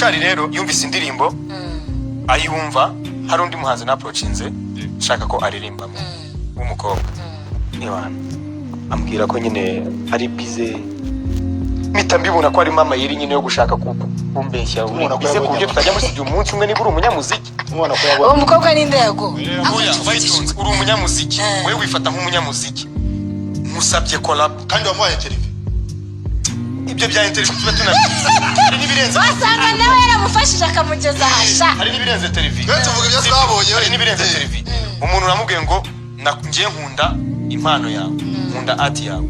Bushali rero yumvise indirimbo, ayumva hari undi muhanzi naapproachinze nshaka ko aririmbamo w'umukobwa. Ewana, ambwira ko nyine ari busy. Mpita mbibona ko harimo amayeri nyine yo gushaka kumbeshya. Uri Tumubona ko busy ku buryo yabonye tutajya muri studio umunsi umwe niba uri umunyamuziki? Umubona ko Uwo yabonye. mukobwa ninde, Yago? Oya, bayitunze. Uri umunyamuziki, wowe wifata nk'umunyamuziki, musabye collab. Kandi wamuhaye interview. Ibyo bya interview tuba tunabizi, hari n'ibirenze. Wasanga nawe yaramufashije akamugeza ahasha. Hari n'ibirenze interview. Twe tuvuga ibyo twabonye. Hari n'ibirenze interview. Umuntu uramubwiye ngo ngiye, nkunda impano yawe, nkunda art yawe,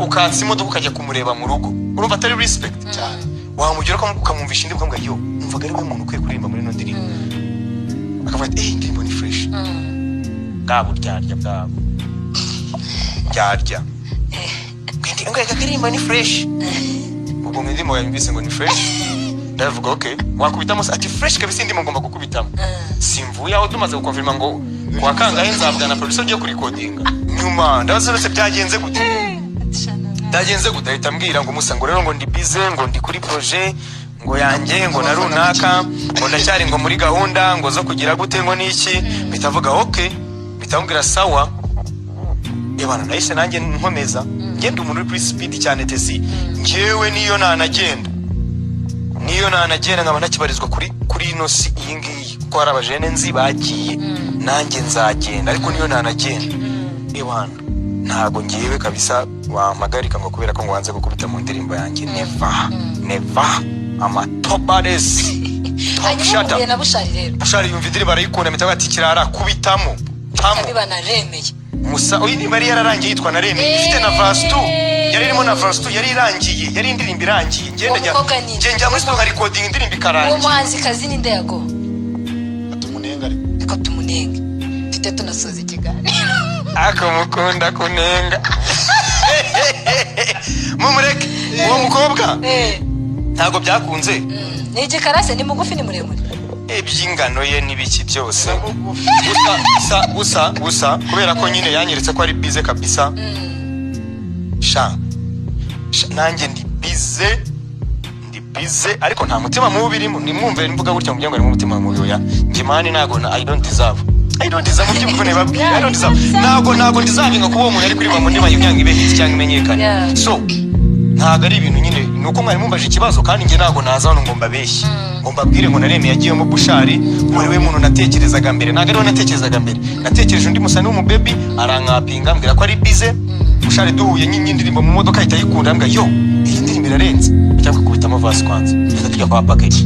ukatsa imodoka ukajya kumureba mu rugo, urumva atari respect? Cyane. Wamugera ukamwumvisha indirimbo, ukamubwira: "Yo, numvaga ari we muntu ukwiye kuririmba muri ino ndirimbo." Akavuga ati: "Eh, indirimbo ni fresh." Bwa buryarya bwabo, ryarya ngo reka akaririmba ni fresh. Ubwo mu indirimbo yumvise ngo ni fresh, ndavuga: "Okay, wakubitamo se?" Ati: "Fresh kabisa, indirimbo ngomba gukubitamo." Simvuye aho tumaze gukonfirma ngo kuwa kangahe nzavugana na producer ugiye kurikodinga. Nyuma ndabaza: "Uretse byagenze gute? Byagenze gute?" Ahita ambwira ngo: "Musa, ngo rero ngo ndi busy, ngo ndi kuri projet ngo yanjye, ngo na runaka, ngo ndacyari ngo muri gahunda ngo zo kugira gute, ngo niki." Mpita avuga: "Okay." Mpita amubwira: "Sawa." Ebana, nahise nanjye nkomeza ngenda. Umuntu uri kuri speed cyane, Tessy, njyewe niyo nanagenda nkaba ntakibarizwa kuri ino si iyi ngiyi, kuko hari abajene nzi bagiye, nanjye nzagenda. Ariko niyo nanagenda, ewana, ntago ngiyewe kabisa wampagarika ngo kubera ko ngo wanze gukubita mu ndirimbo yanjye. Never, never. Ama top artist, top. Hanyuma Shut up. muhuye na Bushali rero. Bushali yumva indirimbo arayikunda, mpita ati: "Kirara, kubitamo tamo." Biba naremeye. Musa, uyu ndirimbo yari yararangiye, yitwa Naremeye, ifite na verse 2, yari irimo na verse 2, yari irangiye, yari indirimbo irangiye. Ngenda Uwo njya mukobwa ni nde? Njya muri studio nkarecordinga indirimbo Uwo ikarangira. muhanzikazi ni nde, Yago? Tumunenga ariko. Reka tumunenge, tujye tunasoza ikiganiro. Ako mukunda kunenga, mumureke uwo mukobwa. Ntabwo byakunze. Ni igikarase, ni mugufi, ni muremure? Iby'ingano ye n'ibiki byose, gusa gusa gusa gusa kubera ko nyine yanyeretse ko ari busy kabisa. Sha sha, nanjye ndi busy, ndi busy, ariko nta mutima mubi birimo. Nimwumve mvuga gutya mu ngo harimo umutima mubi. Oya, njye man ntabwo I don't deserve, I don't deserve. Mu by'ukuri nababwiye, I don't deserve. Ntabwo deserve kuba uwo muntu ari kuririmba mu ndimi kugira ngo ibe hit cyangwa imenyekane. So ntabwo ari ibintu nyine, ni uko mwari mumbaje ikibazo, kandi njye ntabwo naza hano ngo mbabeshye, ngo mbabwire ngo Naremeye yagiyemo Bushali, ngo ari we muntu natekerezaga mbere. Ntabwo ari we natekerezaga mbere. Natekereje undi musani w'umubebi, arankapinga, ambwira ko ari busy. Bushali duhuye nyine, indirimbo mu modoka ahita ayikunda, ambwira: "Yo, iyi ndirimbo irarenze." Cyangwa kubitamo verse kwanza, duhita tujya kwa package.